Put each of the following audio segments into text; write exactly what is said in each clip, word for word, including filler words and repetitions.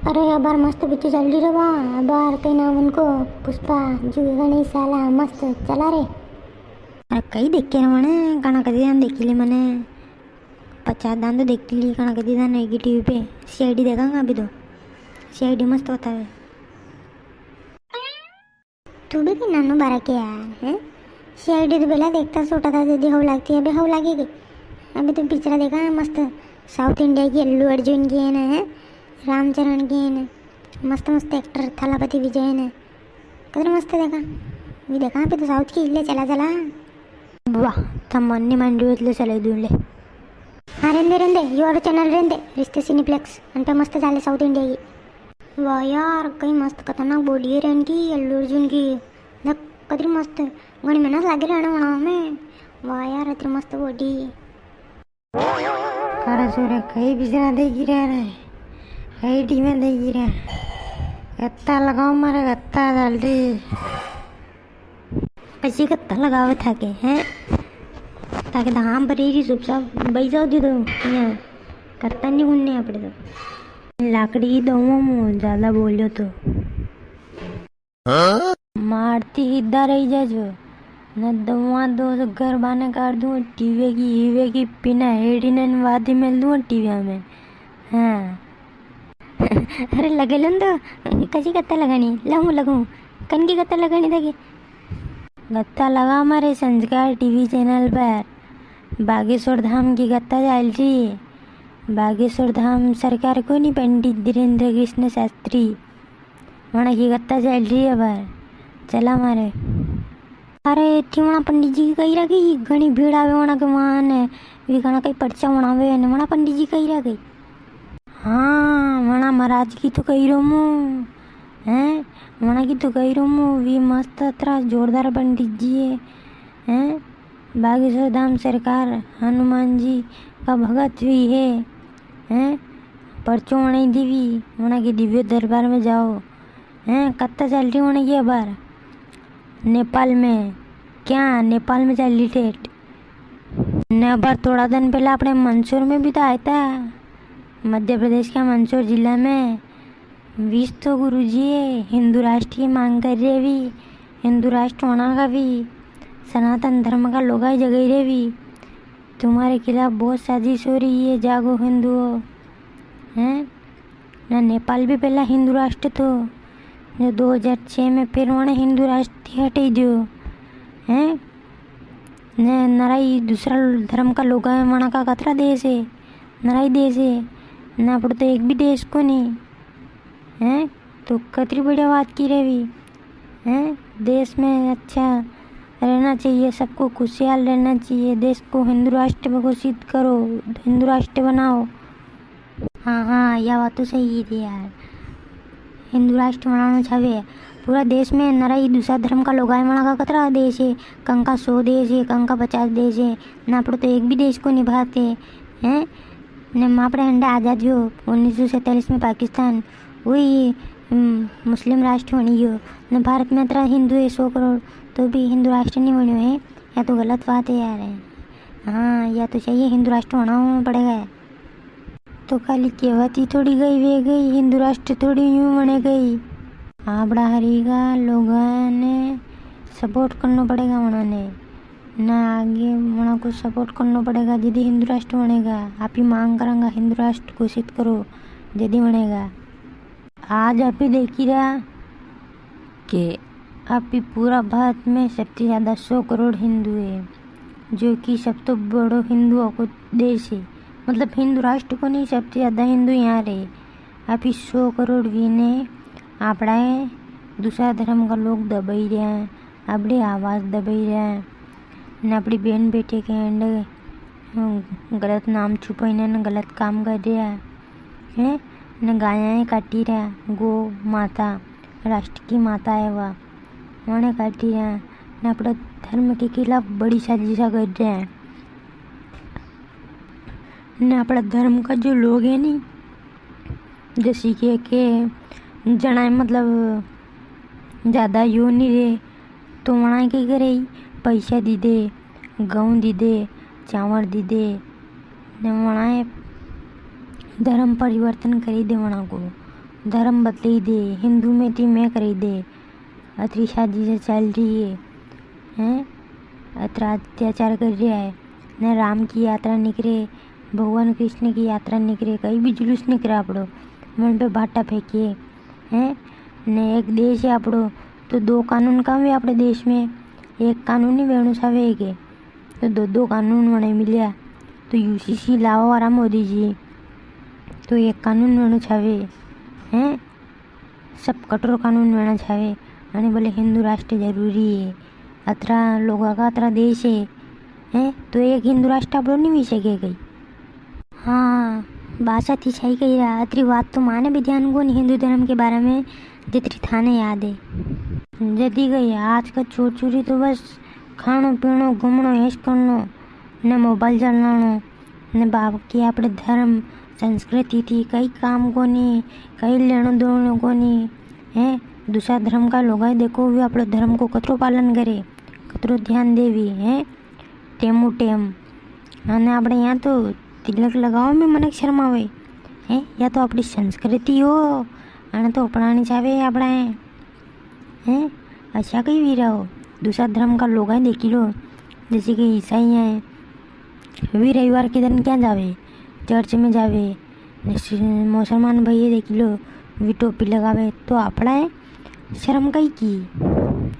अरे, अबार मस्त पिक्चर चल रही रे बा, अबार कई नाम उनको, पुष्पा, जुएगा नहीं साला, मस्त चला रे। अरे, कई देख के रवाने, कणा कदी दान देखी ली मने, पचास दान तो देखी ली, कणा कदी दान आएगी टीवी पे। सीआईडी देखांगा अभी तो, सीआईडी मस्त बतावे। तू भी कई नानो बारा के यार, हैं? सीआईडी तो पहला देखता छोटा था, जदी हव लागती, अबे हव लागेगी। अभी तो पिक्चर देखा है मस्त, साउथ इंडिया की, अल्लू अर्जुन की है ना, है? रामचरण की है ना, मस्त मस्त एक्टर, थालापति विजय है ना, कदर मस्त देखा। भी देखा अभी तो साउथ की, ले चला चला। वाह, तम मन नहीं मान रहे हो, ले चला दूं ले। हाँ, रेंदे रेंदे, यू वालो चैनल रेंदे, रिश्ते सिनेप्लेक्स, अन पे मस्त चाले साउथ इंडिया की। वाह यार, कई मस्त खतरनाक बॉडी है रे इनकी, अल्लू अर्जुन की। देख, कतरी मस्त, घणी मेहनत लागे रे इना बनावा में। वाह यार, अतरी मस्त बॉडी। अरे छोरे, कई बिजरा देखी रहा रे, कई टीवी देखी रहा। गत्ता लगाओ मारे, गत्ता जल्दी। पछी गत्ता लगावे थाके, हैं? थाके धाम भरी री, चुपचाप बई जाओ दीदो। यहाँ करता नहीं उनने अपने तो। लाकड़ी दऊँ मु, ज्यादा बोलियो तो। मारती हिद्दा रही जाजो, न दऊँ दो तो घर बाने काट दूँ। टीवी की, हीवे की, पिना हेड़ी ने वादी मेल दूँ टीवी में। हाँ। अरे लगे लो न तो, कसी गत्ता लगानी, लगूं, लगूं। कन की गत्ता लगानी था के? गत्ता लगा मारे संस्कार टीवी चैनल पर। बागेश्वर धाम की गत्ता चाल री। बागेश्वर धाम सरकार को नहीं, पंडित धीरेन्द्र कृष्ण शास्त्री। वणा की गत्ता चाल री है बार। चला मारे। अरे, थी वणा पंडित जी की कही रहा कि घणी भीड़ आवे वणा के वहां ने, वी घणा कई पर्चा वणावे ने, वणा पंडित जी कही रहा कि। हाँ, वणा महाराज की तो कही रो मु, हैं? वणा की तो कही रो मु, वी मस्त अतरा जोरदार पंडित जी है, हैं? बागेश्वर धाम सरकार हनुमान जी का भगत भी है, हैं? पर्चो वणाई देवी, वणा के दिव्य दरबार में जाओ, हैं? कत्ता चाल री वणा की अबार? नेपाल में। क्या नेपाल में चाल री ठेठ? ने अबार थोड़ा दिन पहला अपने मंदसौर में भी तो आया था, मध्य प्रदेश का मंदसौर जिला में। वीस तो गुरुजी है, हिंदू राष्ट्र की मांग कर रहे भी, हिंदू राष्ट्र होना का भी, सनातन धर्म का लोगाई जगाई रहे भी। तुम्हारे खिलाफ बहुत साजिश हो रही है, जागो हिंदुओ, हैं? ना नेपाल भी पहला हिंदू राष्ट्र थो, जो दो हज़ार छह में फिर वणे हिंदू राष्ट्र थी हटाई दियो, हैं? ने नराई दूसरा धर्म का लोग है, वणा का कतरा देश है, नराई देश है, ना अपणो तो एक भी देश को नहीं, हैं? तो कतरी बढ़िया बात की रही, हैं? देश में अच्छा रहना चाहिए, सबको खुशहाल रहना चाहिए, देश को हिंदू राष्ट्र घोषित करो, हिंदू राष्ट्र बनाओ। हाँ, हाँ, या बात तो सही की थी यार। हिंदू राष्ट्र बनानो चाहे। पूरा देश में नरा ही दूसरा धर्म का लोग आए, वणा का कतरा देश है, कंका सौ देश है, कंका पचास देश है, ना अपणो तो एक भी देश को निभाते हैं। ने मापड़े हंडे आजाद हुयो उन्नीस सौ सैंतालीस में पाकिस्तान, वही, हम्म, मुस्लिम राष्ट्र बनी गयो। ने भारत में अतरा हिंदू है सौ करोड़, तो भी हिंदू राष्ट्र नहीं बनियो है। या तो गलत बात है यार। हाँ, या तो चाहिए, हिंदू राष्ट्र होना पड़ेगा। तो खाली केवाती थोड़ी गई वे गई, हिंदू राष्ट्र थोड़ी यूं बने गई। आपड़ा हरीगा लोगा ने support करनो पड़ेगा वणा ने, ना आगे वणा को support करनो पड़ेगा। जदी हिंदू राष्ट्र बनेगा, आप ही मांग करांगा हिंदू राष्ट्र घोषित करो, जदी बनेगा। आज आप ही देखी रहा कि अभी पूरा भारत में सबसे ज्यादा सौ करोड़ हिंदू है, जो कि सब तो बड़ो हिंदुओं को देश है। मतलब हिंदू राष्ट्र को नहीं, सबसे ज्यादा हिंदू यहाँ रहे। अभी सौ करोड़ भी ने आपड़ा है, दूसरा धर्म का लोग दबाई रहा है, आपड़ी आवाज दबाई रहा है, ने आपड़ी बहन बेटे के अंडे, अम, गलत नाम छुपाई ने गलत काम कर रहा है, हैं? ने गायां काटी रहा, गो माता, राष्ट्र की माता है वा, वणे काटी रहा, ने आपड़ा धर्म के खिलाफ बड़ी साजिशा कर रहा है। ने आपड़ा धर्म का जो लोग है नी, जसी के, के जणा मतलब ज्यादा यो नी रे, तो वणा के करे, पैसा दी दे, गऊं दी दे, चावल दी दे, ने वणा धर्म परिवर्तन करी दे वणा को। धर्म बदली दे, हिंदू में ती मैं करी दे। अतरी साजिश चाल री है, हैं? अतरा अत्याचार कर रिया है। ने राम की यात्रा निकरे, भगवान कृष्ण की यात्रा निकरे, कई भी जुलूस निकरे आपड़ो, वण पे भाटा फेंके, हैं? ने एक देश है आपड़ो, तो दो कानून काम है आपड़े देश में? एक कानून ही वेणु चावे के, तो दो दो कानून वणे मिल्या। तो यूसीसी लावा वाला मोदी जी, तो एक कानून वेणु चावे, हैं? सब कठोर कानून वेणा चावे। अने बोले हिंदू राष्ट्र जरूरी है, अतरा लोगा का अतरा देश है, हैं? तो एक हिंदू राष्ट्र आपड़ो नी वी सके कई? हाँ, बासा थी सही कही रहा। अतरी बात तो माने भी ध्यान कोनी हिंदू धर्म के बारे में, जितरी थाने याद है। जदी गई आज का छोर छोरी तो बस खाणो पीणो, घूमणो, ऐश करनो, ने मोबाइल चलाणो, ने बाकी आपड़े धर्म संस्कृति थी कई काम कोनी, कई लेणो देणो कोनी, हैं? दूसरा धर्म का लोग देखो, वे आपड़े धर्म को कतरो पालन करे, कतरो ध्यान देवी, हैं? टेमू टेम। अने आपड़े यहाँ तो तिलक लगावा में मनक शर्मावे, हैं? या तो आपड़ी संस्कृति हो, अने तो अपनानी चावे आपड़ा है, हैं? अच्छा कई वीरा हो, दूसरा धर्म का लोग हैं, देखी लो, जैसे कि ईसाई हैं, वी रविवार के दिन क्या जावे? चर्च में जावे। ने स-, मुसलमान भैया देखी लो, वी टोपी लगावे, तो आपड़ा है शर्म कई की,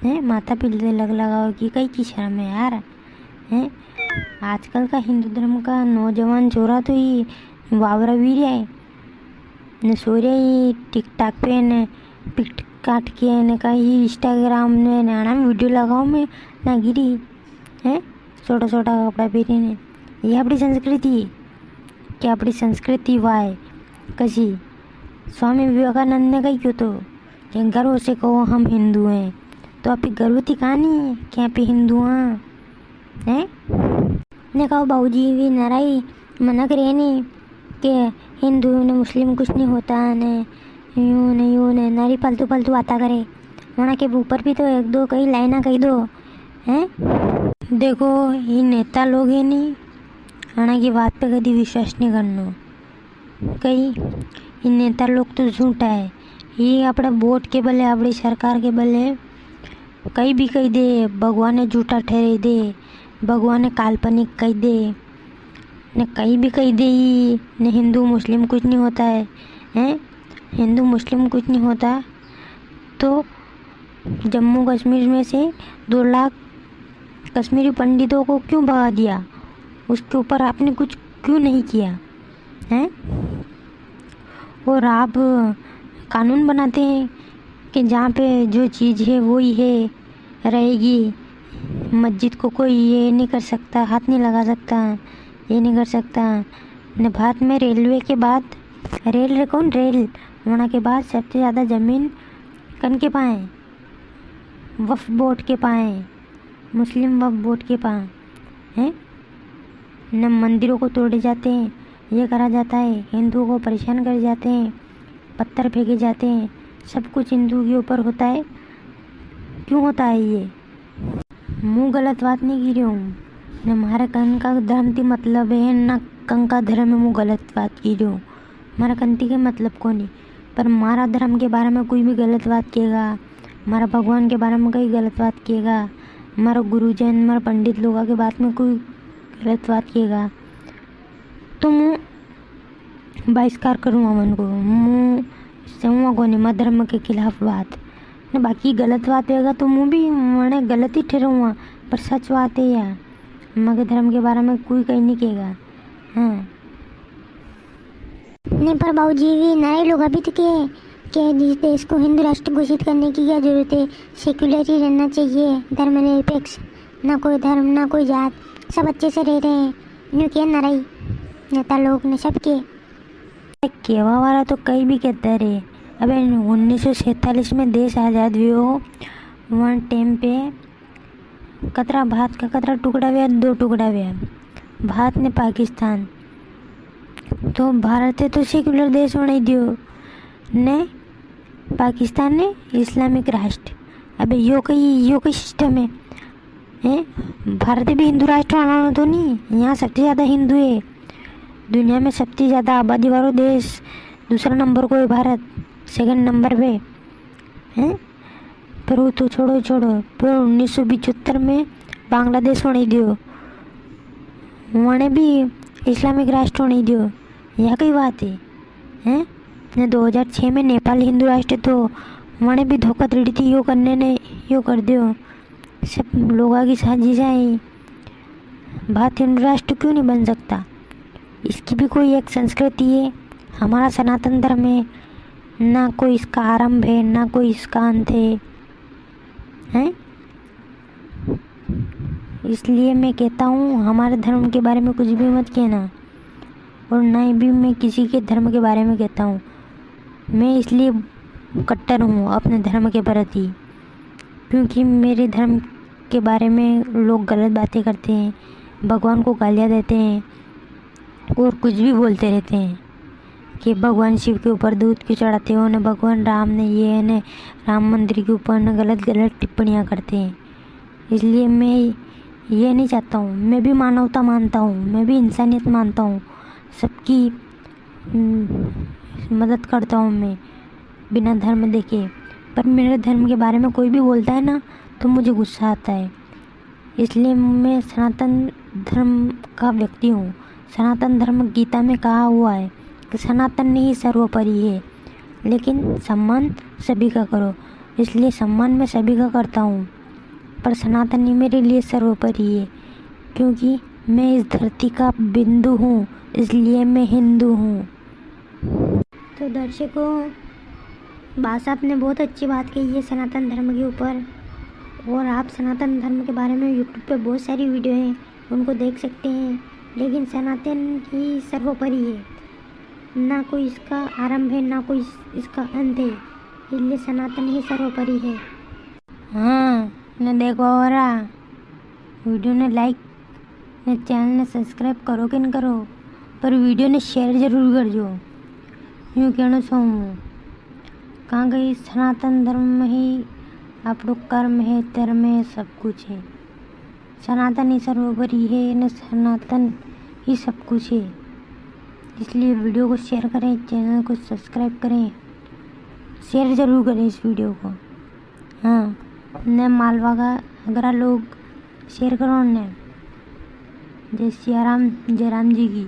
हैं? माथा पे तिलक लगाओ की कई की शर्म है यार, हैं? आजकल का हिंदू धर्म का नौजवान छोरा तो ये वावरा वीरा है, ने सोरिया ही TikTok पे ने पिट काट के ने कई Instagram ने नाना वीडियो लगावा में ना गिरी, हैं? छोटा छोटा कपड़ा पहरी ने, ये आपड़ी संस्कृति है? क्या आपड़ी संस्कृति वाय कसी? स्वामी विवेकानंद ने कई क्यो तो कि गर्व से कहो हम हिंदू हैं, तो आपी गर्व थी कहानी है कि आपी हिंदू हाँ, हैं? ने कहो बाबूजी भी नराई मनक रे नी के हिंदू ने मुस्लिम कुछ नहीं होता ने यूं ने यूं ने नरी फालतू फालतू बाता करे। वणा के ऊपर भी तो एक दो कई लाइना कही दो, हैं? देखो, ये नेता लोग है नी, अणा की बात पे कदी विश्वास नहीं करनो। कई ये नेता लोग तो झूठा है, ये आपणे वोट के बले, आपणी सरकार के बले कई भी कही दे, भगवान ने झूठा ठहराई दे, भगवान ने काल्पनिक कही दे, ने कई भी कही दे ही, ने हिंदू मुस्लिम कुछ नहीं होता है, हैं? हिंदू मुस्लिम कुछ नहीं होता, तो जम्मू कश्मीर में से दो लाख कश्मीरी पंडितों को क्यों भगा दिया? उसके ऊपर आपने कुछ क्यों नहीं किया, हैं? और आप कानून बनाते हैं कि जहाँ पे जो चीज़ है वो ही है, रहेगी। मस्जिद को कोई ये नहीं कर सकता, हाथ नहीं लगा सकता, ये नहीं कर सकता। ने भारत में रेलवे के बाद, रेल रे कौन रेल, वणा के बाद सबसे ज़्यादा ज़मीन कन के पाए? वक्फ बोर्ड के पाए, मुस्लिम वक्फ बोर्ड के पाए, हैं? न मंदिरों को तोड़े जाते हैं, ये करा जाता है, हिंदुओं को परेशान करे जाते हैं, पत्थर फेंके जाते हैं, सब कुछ हिंदुओं के ऊपर होता है। क्यों होता है ये? मूं गलत बात नहीं की रही हूँ, न म्हारे कन का धर्म ती मतलब है, न कन का धर्म में मूं गलत बात की रही हूँ। म्हारा कन ती के मतलब कोनी, पर म्हारा धर्म के बारे में कोई भी गलत बात केगा, म्हारा भगवान के बारे में कोई गलत बात केगा, म्हारा गुरुजन, म्हारा पंडित लोगा के बात में कोई गलत बात केगा, तो मूं बहिष्कार करूँगा वणको। मूं सहूँगा कोनी म्हारा धर्म के खिलाफ बात। ने बाकी गलत बात होगा तो मूं भी वणे गलत ही ठहराऊँगा, पर सच बात है या, म्हारे धर्म के बारे में कोई कई नहीं केगा। हाँ। नहीं, पर बाबूजी भी नराई लोग अभी तो के, के जिस देश को हिंदू राष्ट्र घोषित करने की क्या जरूरत है, सेक्युलर ही रहना चाहिए, धर्मनिरपेक्ष, ना कोई धर्म, ना कोई जात, सब अच्छे से रह रहे हैं। न्यू के नराई नेता लोग ने सब के। केवा वाला तो कई भी कहता रे। अबे उन्नीस सौ सैंतालीस में देश आजाद हुयो, वन टाइम पे कतरा भारत का कतरा टुकड़ा व्या, दो टुकड़ा व्या, भारत ने पाकिस्तान। तो भारत ने तो सेक्युलर देश बनाई दियो ने पाकिस्तान ने इस्लामिक राष्ट्र। अबे यो कई, यो कई सिस्टम है, हैं? भारत भी हिंदू राष्ट्र बनानो तो नहीं, यहाँ सबसे ज्यादा हिंदू है। दुनिया में सबसे ज्यादा आबादी वालो देश दूसरा नंबर को है भारत, सेकंड नंबर पे, हैं? पर वो तो छोड़ो, छोड़ो, पर उन्नीस सौ पिचहत्तर में बांग्लादेश वणी दियो, वणे भी इस्लामिक राष्ट्र वणी दियो, या कई बात है, हैं? ने दो हज़ार छह में नेपाल हिंदू राष्ट्र तो वणे भी धोखाधड़ी थी, यो करने ने यो कर दियो, सब लोगा की साजिश है। भारत हिंदू राष्ट्र क्यों नहीं बन सकता? इसकी भी कोई एक संस्कृति है। हमारा सनातन धर्म है, ना कोई इसका आरंभ है, ना कोई इसका अंत है, हैं? इसलिए मैं कहता हूँ, हमारे धर्म के बारे में कुछ भी मत कहना, और ना ही भी मैं किसी के धर्म के बारे में कहता हूँ। मैं इसलिए कट्टर हूँ अपने धर्म के प्रति, क्योंकि मेरे धर्म के बारे में लोग गलत बातें करते हैं, भगवान को गालियाँ देते हैं और कुछ भी बोलते रहते हैं कि भगवान शिव के ऊपर दूध क्यों चढ़ाते हो, ने भगवान राम ने ये, ने राम मंदिर के ऊपर ने गलत गलत टिप्पणियाँ करते हैं। इसलिए मैं ये नहीं चाहता हूँ। मैं भी मानवता मानता हूँ, मैं भी इंसानियत मानता हूँ, सबकी, हम्म, मदद करता हूँ मैं बिना धर्म देखे। पर मेरे धर्म के बारे में कोई भी बोलता है ना, तो मुझे गुस्सा आता है। इसलिए मैं सनातन धर्म का व्यक्ति हूँ। सनातन धर्म गीता में कहा हुआ है कि सनातन ही सर्वोपरि है, लेकिन सम्मान सभी का करो। इसलिए सम्मान मैं सभी का करता हूँ, पर सनातन ही मेरे लिए सर्वोपरि है, क्योंकि मैं इस धरती का बिंदु हूँ, इसलिए मैं हिंदू हूँ। तो दर्शकों, बादशाह ने बहुत अच्छी बात कही है सनातन धर्म के ऊपर, और आप सनातन धर्म के बारे में YouTube पे बहुत सारी वीडियो हैं, उनको देख सकते हैं, लेकिन सनातन ही सर्वोपरि है, ना कोई इसका आरंभ है, ना कोई इस-, इसका अंत है, इसलिए सनातन ही सर्वोपरि है। हाँ, ने देखवा वारा, वीडियो ने like, ने चैनल ने subscribe करो कि न करो, पर वीडियो ने share जरूर करजो। यूँ कहना चाहूँ हूँ, कांके सनातन धर्म में ही आपणो कर्म है, धर्म है, सब कुछ है। सनातन ही सर्वोपरि है, ने सनातन ही सब कुछ है। इसलिए वीडियो को share करें, चैनल को subscribe करें, share जरूर करें इस वीडियो को। हाँ, ने मालवा का अगरा लोग share करो ने। जय सिया राम, जय राम जी की।